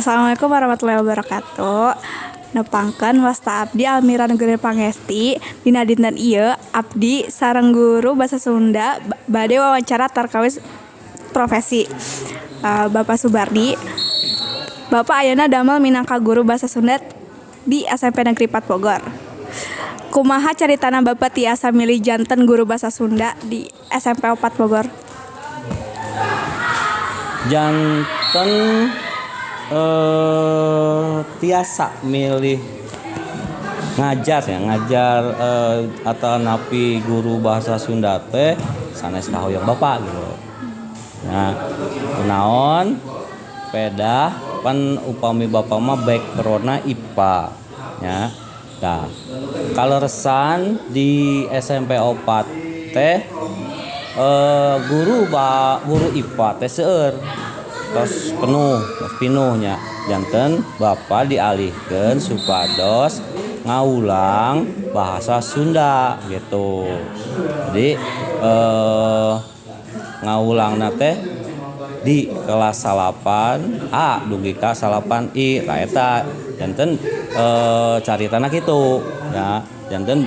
Assalamualaikum warahmatullahi wabarakatuh. Nepangkeun, wasta abdi Almira Nugraha Pangesti. Dina dinten ieu abdi sareng guru basa Sunda bade wawancara tarkawis profesi, Bapak Subardi. Bapak ayeuna damel minangka guru basa Sunda di SMP Negeri 4 Bogor. Kumaha caritana Bapak tiasa milih janten guru basa Sunda di SMP 4 Bogor? Janten tiasa milih ngajar ya, ngajar atanapi guru bahasa Sunda teh sanes kahoyong Bapak gitu. Nah, kunaon pedah pan upami Bapak mah backgroundna IPA nya. Nah, kaleresan di SMP 4 teh guru IPA teh seueur, tos penuh, tos pinuh nya. Janten Bapak dialihkeun supados ngawulang bahasa Sunda gitu. Jadi ngawulangna teh di kelas 9 A dugi ka 9 I. Tah, eta janten caritana kitu ya. Janten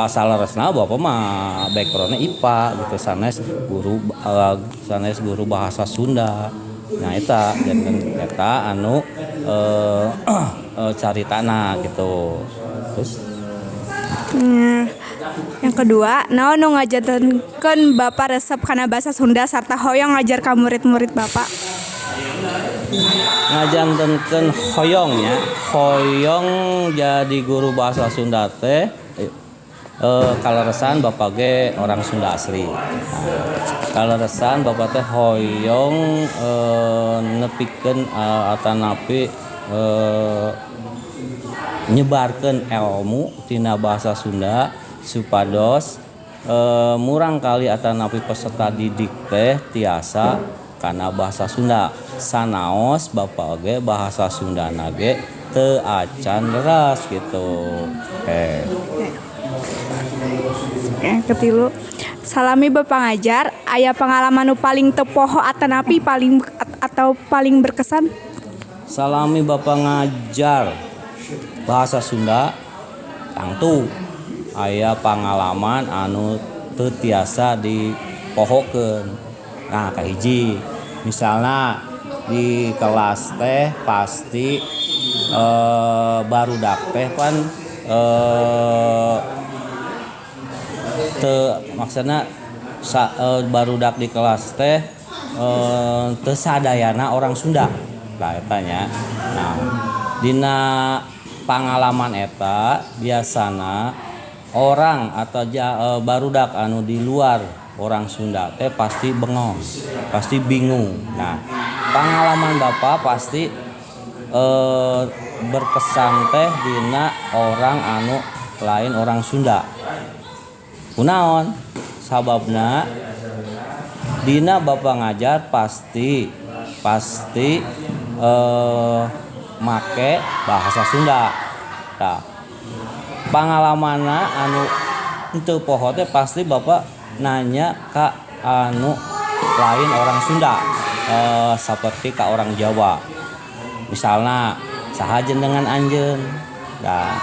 saleresna Bapak mah backgroundna IPA gitu, sanes guru bahasa Sunda. Nah, eta janten eta anu caritana gitu. Terus Yang kedua, naon nu ngajantenkeun Bapak resep kana basa Sunda sarta hoyong ngajar ka murid-murid Bapak? Ngajantenkeun hoyong nya, hoyong jadi guru bahasa Sunda teh kaleresan Bapak ge orang Sunda asli. Nah, kaleresan Bapak teh hoyong nepikeun atanapi nyebarkeun ilmu tina bahasa Sunda supados murangkalih atanapi peserta didik teh tiasa kana bahasa Sunda, sanaos Bapak oge bahasa Sundana ge teu acan leres gitu. Oke. Yang ketilu, salami Bapak ngajar, aya pengalaman nu paling teu poho atanapi paling atau paling berkesan? Salami Bapak ngajar bahasa Sunda tangtu aya pangalaman anu teu tiasa dipohokeun. Nah, kahiji misalna di kelas teh pasti barudak teh pan teu maksudna barudak di kelas teh teu sadayana orang Sunda. Nah, eta nya. Nah, dina pangalaman eta biasana orang atau barudak anu di luar orang Sunda teh pasti bengong, pasti bingung. Nah, pangalaman Bapak pasti berkesan teh dina orang anu lain orang Sunda. Kunaon? Sababna dina Bapak ngajar pasti pasti make bahasa Sunda. Tah, pangalamanna anu teu poho teh pasti Bapak nanya ka anu lain orang Sunda, seperti ka orang Jawa. Misalna, "Saha jenengan anjeun?" Nah,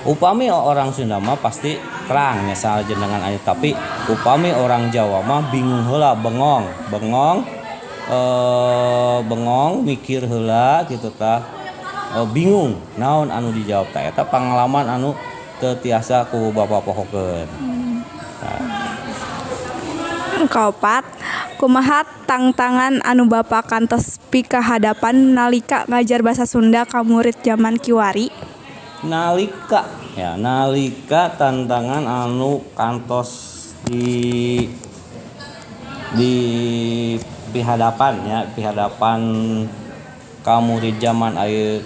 upami orang Sunda mah pasti terang nya saha jenengan anjeun, tapi upami orang Jawa mah bingung heula, bengong bengong, bengong, mikir heula gitu tah, bingung naon anu dijawab. Tah, eta pangalaman anu teu tiasa ku Bapak pohokeun. Tah. Kaopat, kumaha tangtangan anu Bapak kantos pikahadapan nalika ngajar basa Sunda ka murid jaman kiwari? Nalika ya, nalika tantangan anu kantos di pihadapan ya, pihadapan ka murid jaman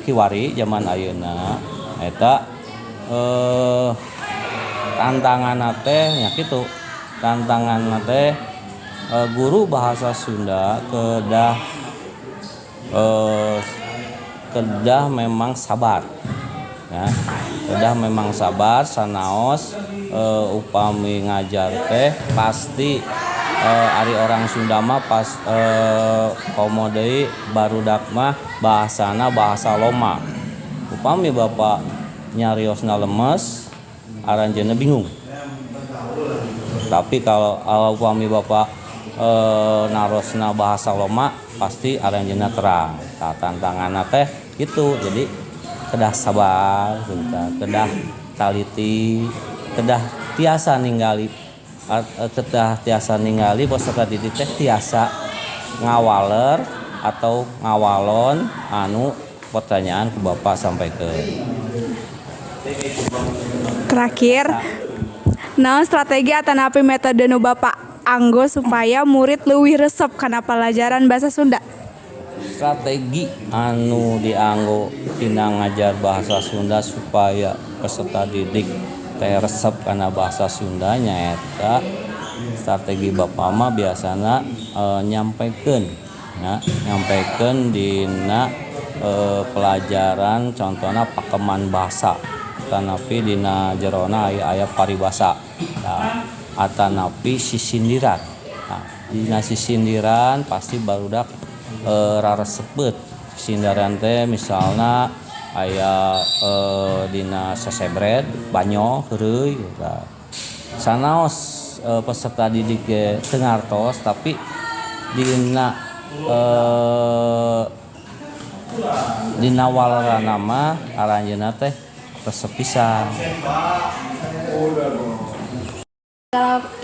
kiwari, jaman ayeuna eta tantanganna teh nya kitu. Tantanganna teh guru bahasa Sunda kedah memang sabar ya, kedah memang sabar sanaos upami ngajar teh pasti Ari orang Sunda mah pas komo deui barudak mah bahasana bahasa loma. Upami Bapak nyariosna lemes, aranjeunna bingung. Tapi kalau upami Bapak narosna bahasa loma, pasti aranjeunna terang. Tah, tantanganna teh itu. Jadi kedah sabar gitu, kedah taliti, kedah tiasa ningali, kedah tiasa ningali peserta didik teh tiasa ngawaler atau ngawalon anu pertanyaan ku Bapak sampaikan. Terakhir, naon strategi atanapi metode nu Bapak anggo supaya murid leuwih resep kana pelajaran bahasa Sunda? Strategi anu dianggo dina ngajar bahasa Sunda supaya peserta didik teh resep kana bahasa Sunda nyaeta strategi Bapak mah biasana nyampaikan ya, nyampaikan dina pelajaran, contohna pakeman bahasa atanapi dina jerona aya aya paribasa. Nah, atanapi sisindiran. Nah, dina sisindiran pasti barudak raresepeut. Sisindiran teh misalna aya dina sesebret banyo heureuy. Tah, sanaos peserta didik ge teu ngartos, tapi dina dina walerana mah aranjeunna teh resep pisan.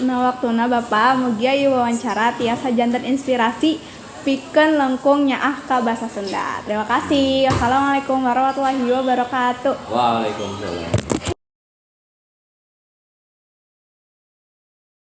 Na waktuna Bapak, mugia ieu wawancara tiasa janten inspirasi pikeun langkung nyaah ka basa Sunda. Terima kasih. Wassalamualaikum warahmatullahi wabarakatuh. Waalaikumsalam.